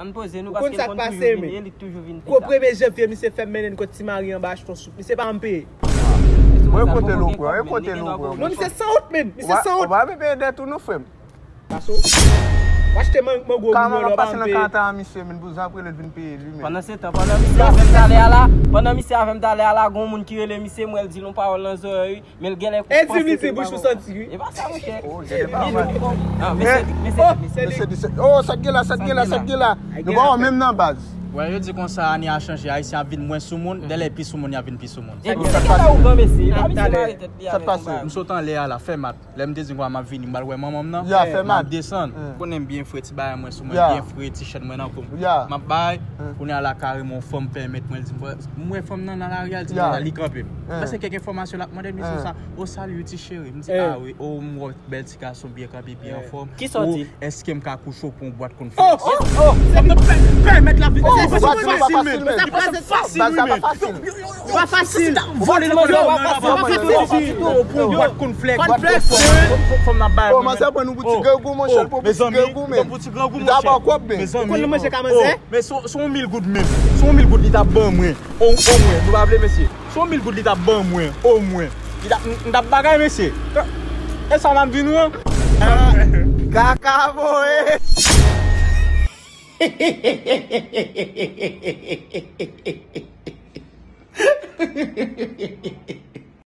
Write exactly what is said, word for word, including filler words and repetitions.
Ann poze nou, paske l konn toujou vini e li toujou vin pita. Gwo premye janvye, misye fè m mennen n kot Ti Mari anba achte yon soup. Misye pa janm peye. Mwen kote l ou pran, e kote l ou pran. Non, misye sanwont, menn. Misye sanwont. Ou pa menm peye dèt ou non, frè m. Paso, w achte mango bouyon lè w pa janm peye. Kama pase nan kanta a misye, menn, pou zan prele l vin peye li, menn. Pandan se tan, pandan misye avè m talè a la, pandan misye avè m talè a la, gon moun ki rele misye, m wè l di l yon pawòl nan zòrèy, men l genlè panse ke l pa bon. E di m li se bouch ou santi, wi. E pa sa, monchè. Oh, mesye, mesye, mesye. Oh, sa k gen la, sa k gen la, sa k gen la. Nou pa wè menm nan baz. Wè, yo di konsa, ane a chanje, Ayisyen ap vin mwens sou moun, dèlè pi sou moun, y ap vin pi sou moun. E misye gentan ougan, mesye, e pa misye mare tèt li avèk yon bagay. M sot anlè a la, fè mat. Lè m te di kwa m ap vini, m pral wè manman m nan. Ya, fè mat. M ap desann. Konnen m byen fre, ti bagay mwen sou mwen, byen fre, ti chèn mwen nan kou m. M ap bay, kounye a la kareman yon fanm pèmèt mwen, l di m, m wè fanm nan nan lari a, l di m, li kanpe m. Paske kèk enfòmasyon l ap mande m, li sou sa, o sali wi ti cheri. M di, a wi, o m wè w bèl ti gason, byen kanpe, byen anfòm. Kisa w di? Èske m ka kouche w pou yon bwat konflèks? Oh, oh, oh, sa te pèmèt la vi. Oh, se pa fasil, men. Sa pa fasil, men. Pa fasil. Vole nan kòlè nan nan pou yon bwat konflèks. Fòm nan bay. Oh, manzè pran nou pou ti grangou, monchè, l pran pou ti grangou, men. Li ta ba w kòb, men. Ou konn manje ka manzè? Men se yon mil goud menm. Se yon mil goud li t ap ban mwen. O, o mwen, nou pa vle, mesye. Se yon mil goud li t ap ban mwen, o mwen. Li t ap, m, m t ap bagay, mesye. E sa m ap di nou an? Kaka voye.